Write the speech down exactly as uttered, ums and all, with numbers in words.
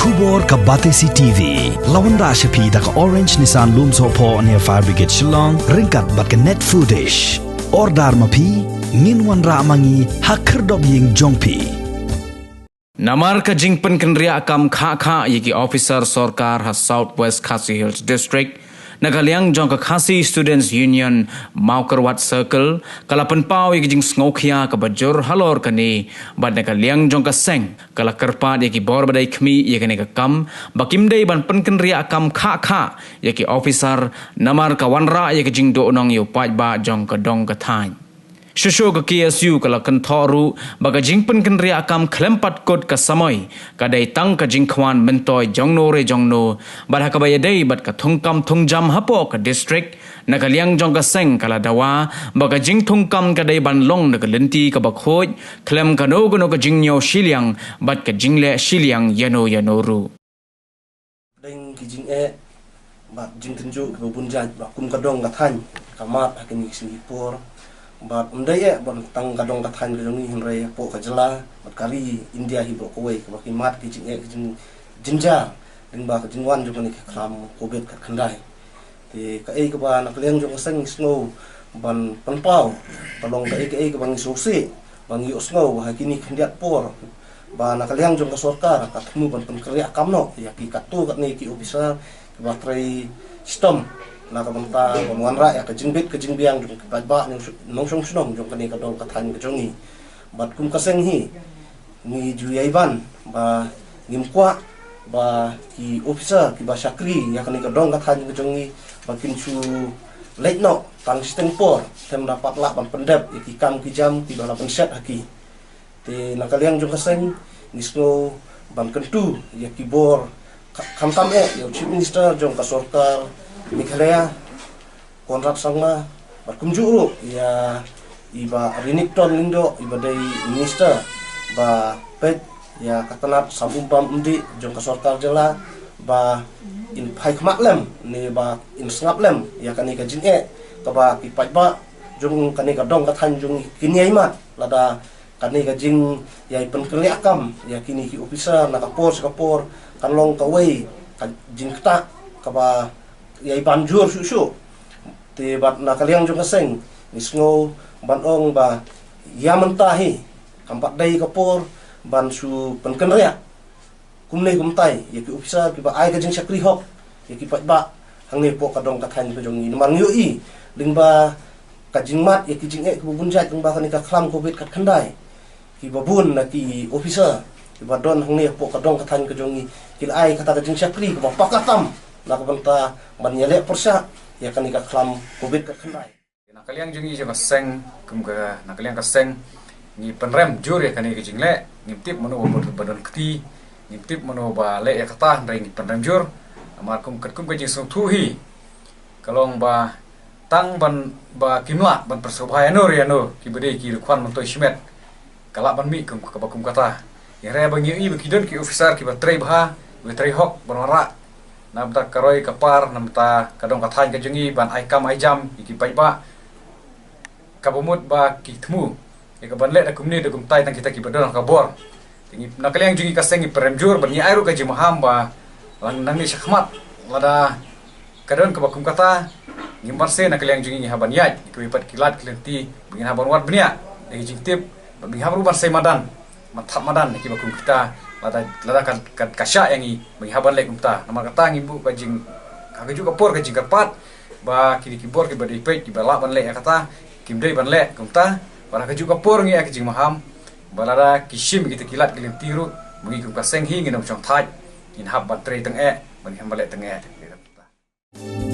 Khubor ka Batesi T V la wanrah sha phi da ka Orange Nissan Lumsohphoh near Fire Brigade Shillong ryngkat bad ka Net Foodish. Order ma phi, ngin wanrah ma ngi ha khyrdop ïing jong phi. Namar ka jingpynkynriah kam khah khah ïa ki officer sorkar ha South West Khasi Hills District, na ka liang jong ka Khasi Students Union Mawkyrwat Circle ka la pynpaw ïa ka jingsngewkhia kaba jur halor kane, bad na ka liang jong ka seng ka la kyrpad ïa ki bor ba dei khmih ïa kane ka kam ba kim dei ban pynkynriah kam khah khah ïa ki officer namar ka wanrah ïa ka jingduhnong ïa u paidbah jong ka dong ka thaiñ. Shuh shuh ka K S U ka la kynthoh ruh ba ka jingpynkynriah kam khlem pat kut ka samoi ka dei tang ka jingkwah myntoi jong no re jong no, bad ha kaba ïadei bad ka thungkam thungjam hapoh ka district, na ka liang jong ka seng ka la dawa ba ka jingthungkam ka dei ban long na ka lynti kaba khuid khlem kano kano ka jingñiew shiliang bad ka jingleh shiliang ïa no ïa no ruh. Dang ki jingeh bad jingtynjuh kiba bun jait ba kum ka dong ka thaiñ ka mad ha kine ki sngi por, bad ym dei eh ban tang ka dong ka thaiñ ka jong ngi, hynrei hapoh ka jylla bad ka ri India hi baroh kawei kaba ki mad ki jingeh ki jing, jynjar lyngba ka jingwan jong kane ka khlam covid khatkhyndai. Te kaei kaba na ka liang jong ka seng ngi sngew ban pynpaw ka long kaei kaei kaba ngi sngewsih ba ngi ïohsngew ba ha kine khyndiat por ba na ka liang jong ka sorkar ka thmu ban pynkynriah kam noh ïa ki katto katne ki officer kiba trei shitom na ka bynta ban wanrah ïa ka jingbit ka jingbiang jong ki paidbah nongshong shnong jong kane ka dong ka thaiñ ka jong ngi. Bad kum ka seng hi ngi ju ïai ban ba ngim kwah ba ki officer kiba shakri ïa kane ka dong ka thaiñ ka jong ngi ba kin shu leit noh tang shiteng por, te ym da pat lah ban pyndep ïa ki kam ki jam kiba la pynshet ha ki. Te na ka liang jong ka seng ngi sngew ban kyntu ïa ki bor kha-, khamtam eh ïa u Chief Minister jong ka sorkar Meghalaya, Conrad Sangma, bad kumjuh ruh ïa i Bah Rinikton Lyngdoh iba dei Minister ba peit ïa ka tnat sam um bam um dih jong ka sorkar jylla, ba in phai khmat lem ne ba in sngap lem ïa kane ka jingeh kaba ki paidbah jong kane ka dong ka thaiñ jong ngi kin ïai mad lada kane ka jingïai pynkynriah kam ïa kine ki officer na ka por sha ka por kan long kawei ka jingktah kaba ïai ban jur shuh shuh. Te bad na ka liang jong ka seng ngi sngew ban ong ba ïa mynta hi kam pat dei ka por ban shu pynkynriah kumne kumtai ïa ki officer kiba ai ka jingshakri hok ïa ki paidbah hangne hapoh ka dong ka thaiñ ka jong ngi. Namar ngi ïohi lyngba ka jingmad ïa ki jingeh kiba bun jait lyngba kane ka khlam covid khatkhyndai, kiba bun na ki officer kiba don hangne hapoh ka dong ka thaiñ ka jong ngi ki la ai kata ka jingshakri kaba paka tam na ka bynta ban ïaleh pyrshah ïa kane ka khlam covid khatkhyndai. Na ka liang jong ngi jong ka seng, kum ka, na ka liang ka seng ngi pynrem jur ïa kane ka jingleh. Ngim tip mano ba, ba don kti, ngim tip mano ba leh ïa kata, hynrei ngi pynrem jur. Namar kum, katkum ka jingsngewthuh hi ka long ba tang ban ba kim lah ban pynsngewbha ïano re ïano kiba dei ki riewkhwan myntoi shimet ka lah ban mih kum, kaba kum kata. Hynrei ba ngi ïohi ba ki don ki officer kiba trei bha, kiba trei hok ban wanrah na bynta ka roi ka par, na bynta ka dong ka thaiñ ka jong ngi, ban ai kam ai jam ïa ki paidbah, kaba mut ba ki thmu ïa ka ban leh da kumne da kumtai tang kita kiba don ka bor. Te ngi na ka liang jong ngi ka seng ngi pynrem jur bad ngi ai ruh ka jingmaham ba lada nangne shakhmat lada ka don kaba kum kata, ngim banse na ka liang jong ngi ngi hap ban ïaid ïa kiwei pat ki lad ki lynti ba ngin hap ban wad bniah da ki jingtip, bad ngin hap ruh ban sei madan, ban thap madan ïa kiba kum kita, lada, lada ka, ka, ka shah ïa ngi ba ngin hap ban leh kumta. Namar kata ngi buh ka jing, ha kajuh ka por ka jingkyrpad ba kine ki bor kiba dei peit kiba lah ban leh ïa kata kim dei ban leh kumta. Bad ha kajuh ka por ngi ai ka jingmaham ba lada ki shim ïa kita ki lad ki lynti ruh ba ngi kum ka seng hi ngin ym shong thait, ngin hap ban trei tyngeh, ba ngin hap ban leh tyngeh.